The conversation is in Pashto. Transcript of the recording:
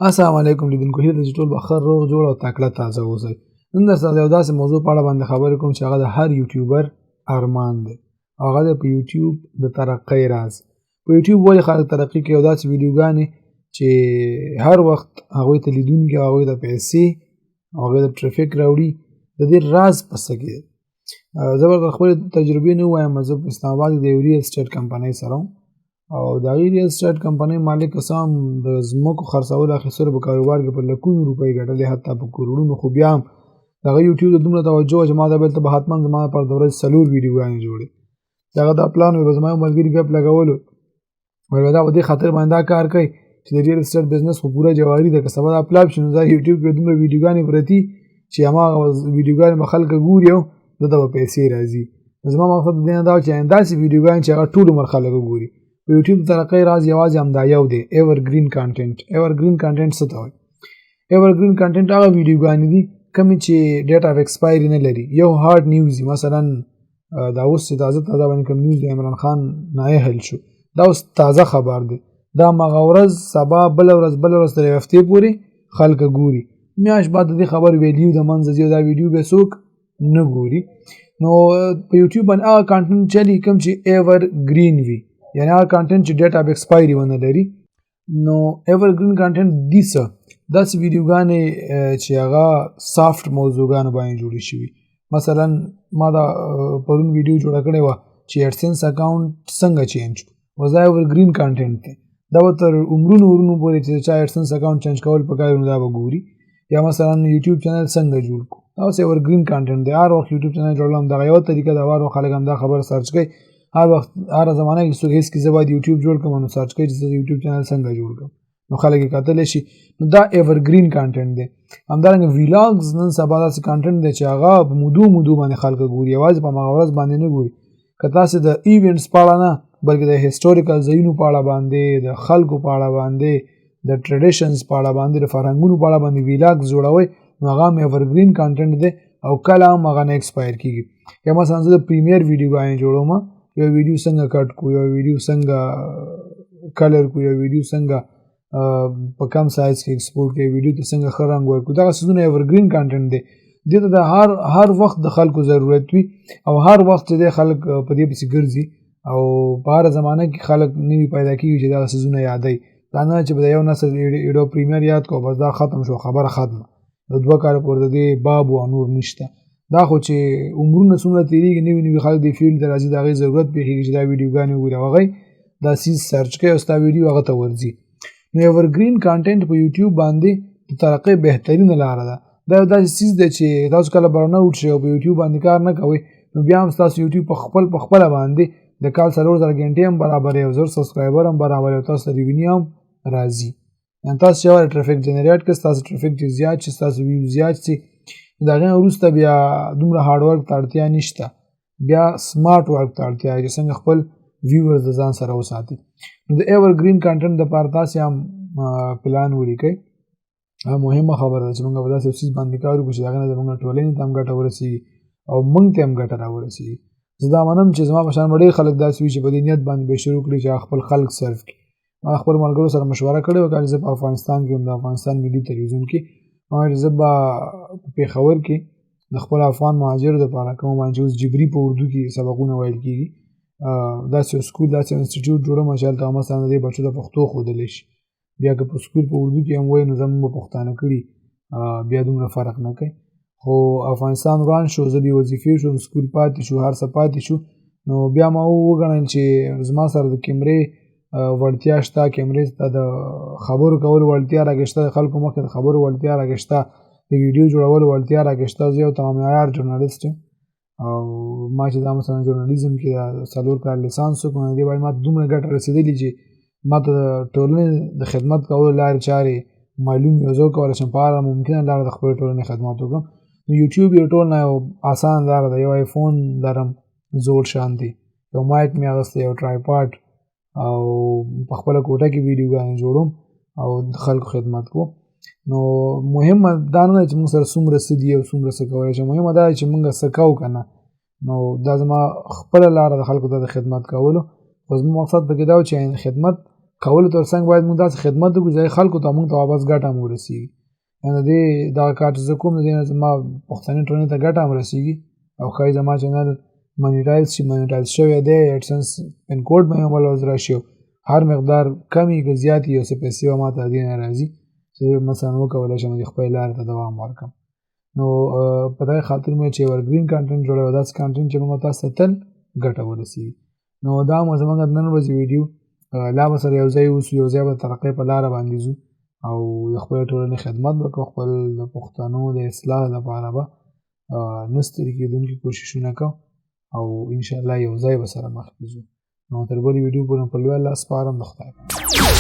السلام علیکم لیدونکو، هیله ده چې ټول به ښه، روغ، جوړ او تکړه تازه اوسئ. نن درسره د یو داسې موضوع په اړه باندې خبرې کوم چې هغه د هر یوټیوبر ارمان دی، او هغه دی په یوټیوب د ترقۍ راز. په یوټیوب ولې خلک ترقي کوي او داسې ویډیوګانې چې هر وخت هغوی ته لیدونکي او هغوی ته پیسې او هغوی ته ټریفک راوړي، د دې راز په څه کې دی؟ زه به خپلې تجربې نه ووایم. زه په اسلام اباد کې د یو ریل اسټیټ کمپنۍ سره وم، او د هغې ریل اسټیټ کمپنۍ مالک که څه هم د ځمکو خرڅولو اخیستلو په کاروبار کې په لکونو روپۍ ګټلې، حتی په کروړونو، خو بیا هم د هغه یوټیوب ته دومره توجه وه چې ما دا ویل ته به حتما زما لپاره د ورځې 4 ویډیوګانې جوړې. د هغه دا پلان وي، به زما یو ملګري ګپ لګولو، ویل دا په دې خاطر باندې دا کار کوي چې د ریل اسټیټ بزنس خو پوره جواري ده، که سبا دا پلاب شي نو دا یوټیوب کې دومره ویډیوګانې پرتې چې هماغه ویډیوګانې به خلک ګوري او ده ته به پیسې راځي. زما مقصد دې نه دا چې داسې ویډیوګانې چې هغه ټول عمر خلک وګوري. په یوټیوب د ترقۍ راز یوازې همدا یو دی، ایور ګرین کانټینټ. ایور ګرین کانټینټ څه ته وایي؟ ایور ګرین کانټینټ هغه ویډیوګانې دي کومې چې ډیټ اف ایکسپایري نه لري. یو هارډ نیوز وي، مثلا دا اوس چې تازه تازه باندې کوم نیوز د عمران خان نااهل شو، دا اوس تازه خبر دی، دا هماغه ورځ، سبا، بله ورځ، بله ورځ تر یوې هفتې پورې خلک ګوري. میاشت بعد د دې خبر ویلیو د منځه ځي او دا ویډیو بیا څوک نه ګوري. نو په یوټیوب باندې هغه کانټینټ چلی کوم چې ایور ګرین وي، یعنی هغه کانټینټ چې ډیټ اف ایکسپایري ونه لري. نو ایور ګرین کانټینټ دي څه داسې ویډیوګانې چې هغه سافټ موضوعګانو باندې جوړې شوي. مثلا ما دا پرون ویډیو جوړه کړې وه چې اډسنس اکاونټ څنګه چینج کړو، اوس دا ایور ګرین کانټینټ دی، دا به تر عمرونو عمرونو پورې چې چا اډسنس اکاونټ چینج کول پکار نو دا به ګوري. یا مثلا یوټیوب چینل څنګه جوړ کړو، دا اوس ایور ګرین کانټینټ دی. هر وخت یوټیوب چینل جوړول هم دغه یوه طریقه ده، هر وخت خلک هم دا خبره سرچ کوي. هر وخت هره زمانه کې څوک هېڅ کې زه باید یوټیوب جوړ کړم نو سرچ کوي چې زه یوټیوب چینل څنګه جوړ کړم، نو خلک یې کتلی شي. نو دا ایور ګرین کانټینټ دی. همدارنګه ویلاګز نن سبا داسې کانټینټ دی چې هغه په مودو مودو باندې خلک ګوري، یوازې په هماغه ورځ باندې نه ګوري. که تاسې د ایونټس په اړه نه بلکې د هیسټوریکل ځایونو په اړه باندې، د خلکو په اړه باندې، د ټریډیشنز په اړه باندې، د فرهنګونو په اړه باندې ویلاګز جوړوئ، نو هغه هم ایور ګرین کانټینټ دی او کله هم هغه نه ایکسپایر کېږي. یا مثلا زه د پریمیر ویډیوګانې جوړوم، یو ویډیو څنګه کټ کو، یو ویډیو څنګه کلر کو، یو ویډیو څنګه په کم سایز کې ایکسپورټ کوي، ویډیو ته څنګه ښه رنګ ورکړو، دغه څیزونه ایور ګرین کانټینټ دی. دې ته د هر وخت د خلکو ضرورت وي او هر وخت چې دی خلک په دې پسې ګرځي، او په هره زمانه کې خلک نوي پیدا کېږي چې دغه څیزونه یادوي. دا نه چې په یو نسل ایډو پریمیر یاد کړو بس دا ختم شو، خبره ختمه، د 2 کاله پورې د دې باب او نور نشته. دا خو چې عمرونه څومره تېرېږي نوي نوي خلک دې فیلډ ته راځي، د هغې ضرورت پېښېږي چې دا ویډیوګانې وګوري او هغوی دا څیز سرچ کوي او ستا ویډیو هغه ته ورځي. نو ایور ګرین کانټینټ په یوټیوب باندې د ترقۍ بهترینه لاره ده. دا یو داسې څیز دی چې تاسو کله برن اوټ شئ او په یوټیوب باندې کار نه کوئ نو بیا هم ستاسو یوټیوب په خپل په خپله باندې د کال 4000 ګنټې هم برابرې او 1000 سبسکرایبر هم برابرې او تاسو ته ریونیو هم راځي. یعنی تاسو چې یوه ټریفک جنریټ کړئ، ستاسو ټریفک چې زیات شي، ستاسو ویو زیات شي، د هغې نه وروسته بیا دومره هارډ ورک ته اړتیا نشته، بیا سمارټ ورک ته اړتیا چې څنګه خپل ویورز د ځان سره وساتي. نو د ایور ګرین کانټینټ دپاره تاسې هم پلان ولیکئ. دا مهمه خبره ده چې موږ په داسې یو څیز باندې کار وکړو چې د هغې نه زموږ ټولنې ته هم ګټه ورسېږي او موږ ته هم ګټه راورسېږي. زه دا منم چې زما په شان به ډېر خلک داسې وي چې په دې نیت باندې به یې شروع کړي چې هغه خپل خلک سرف کړي. ما خپل ملګرو سره مشوره کړې وه، کله زه په افغانستان کې وم، د افغانستان ملي تلویزیون کې، ما ویل زه به په پېښور کې د خپل افغان مهاجرو دپاره کوم باندې چې اوس جبري په اردو کې سبقونه ویل کېږي، داسې یو سکول، داسې یو انسټیټیوټ جوړوم چې هلته مثلا د دې بچو ته پښتو ښودلی شي. بیا که په سکول په اردو کې هم وایي نو زموږ به پښتانه کړي، بیا دومره فرق نه کوي. خو افغانستان وران شو، زه بې وظیفې شوم، سکول پاتې شو، هر څه پاتې شو. نو بیا ما وګڼل چې زما سره د کیمرې وړتیا شته، کیمرې ته د خبرو کولو وړتیا راکې شته، د خلکو مخکې د خبرو وړتیا راکې شته، د ویډیو جوړولو وړتیا راکې شته. زه یو تمام عیار ژورنالیست یم او ما چې دا مثلا ژورنالیزم کې دا 4 کاله لیسانس وکړ، نو دې باندې ما ته دومره ګټه رسېدلې چې ما ته د ټولنې د خدمت کولو لارې چارې معلومې او زه وکولی شم په هره ممکنه لاره د خپلې ټولنې خدمت وکړم. نو یوټیوب یو ټول نه یو اسان لاره ده. یو آیفون لرم زوړ شان دی، یو مایک مې اخیستی، یو ټرایپاډ، او په خپله کوټه کې ویډیوګانې جوړوم او د خلکو خدمت کوم. نو مهمه دا نه ده چې موږ سره څومره څه دي او څومره څه کولی شو، مهمه دا ده چې موږ څه کوو که نه. نو دا زما خپله لاره د خلکو ته د خدمت کولو، خو زما مقصد پکې دا و چې خدمت کولو ترڅنګ باید موږ داسې خدمت وکړو چې خلکو ته موږ ته واپس ګټه هم ورسېږي. یعنې دې دغه کار چې زه کوم، د دې نه زما پښتني ټولنې ته ګټه هم رسېږي او ښایي زما چینل منیټایز شي. منیټایز شوی دی، اډسنس پن کوډ به یې هم بله ورځ راشي. هر مقدار کمې که زیاتې، یو څه پیسې به ما ته دې نه راځي چې مثلا وکولی شم د خپلې لارې ته دوام ورکړم. نو په دغه خاطر مې چې اورګرین کانټینټ جوړوي، داسې کانټینټ چې موږ تاسو ته تل ګټه ورسېږي. نو دا مو زموږ د نن ورځې ویډیو. لا به سره یو ځای اوسو، یو ځای به ترقۍ په لاره باندې ځو او د خپلې ټولنې خدمت به کوو. خپل د پښتنو د اصلاح لپاره به نه ستړي کېدونکي کوششونه کوو او انشاءالله یو ځای به سره مخکې ځو. نو تر بلې ویډیو پورې په لوی الله سپارم، د خدای.